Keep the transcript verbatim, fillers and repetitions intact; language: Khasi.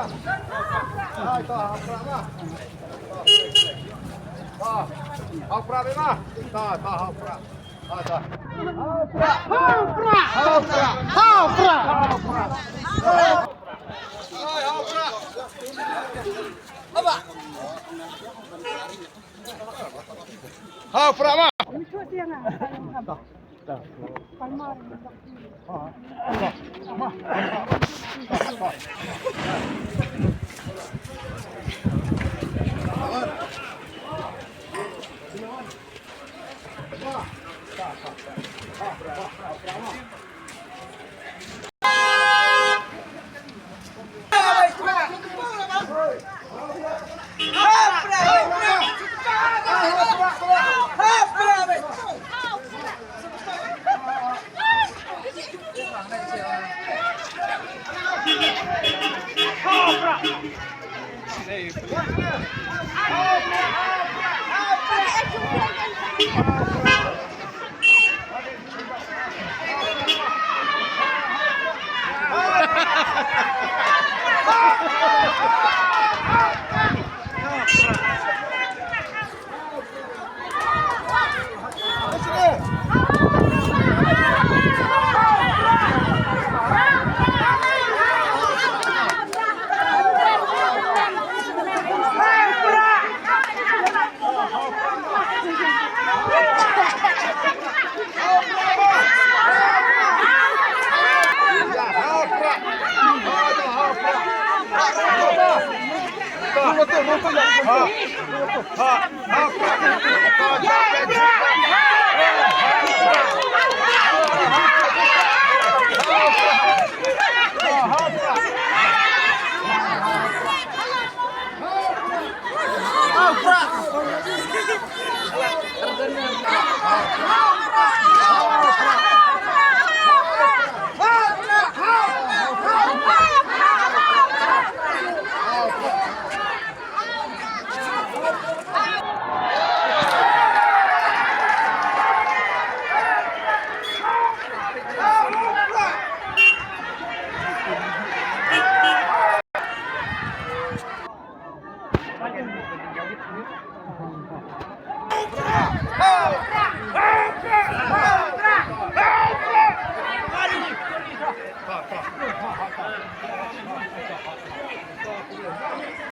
Hai, ta, ha u prah ma. Ta, ha u prah ma. Ta, ta, ha u prah. Ta, ta. Ha u prah. Ha u prah. Ha u prah. Hai, ha u prah. Ha u prah ma.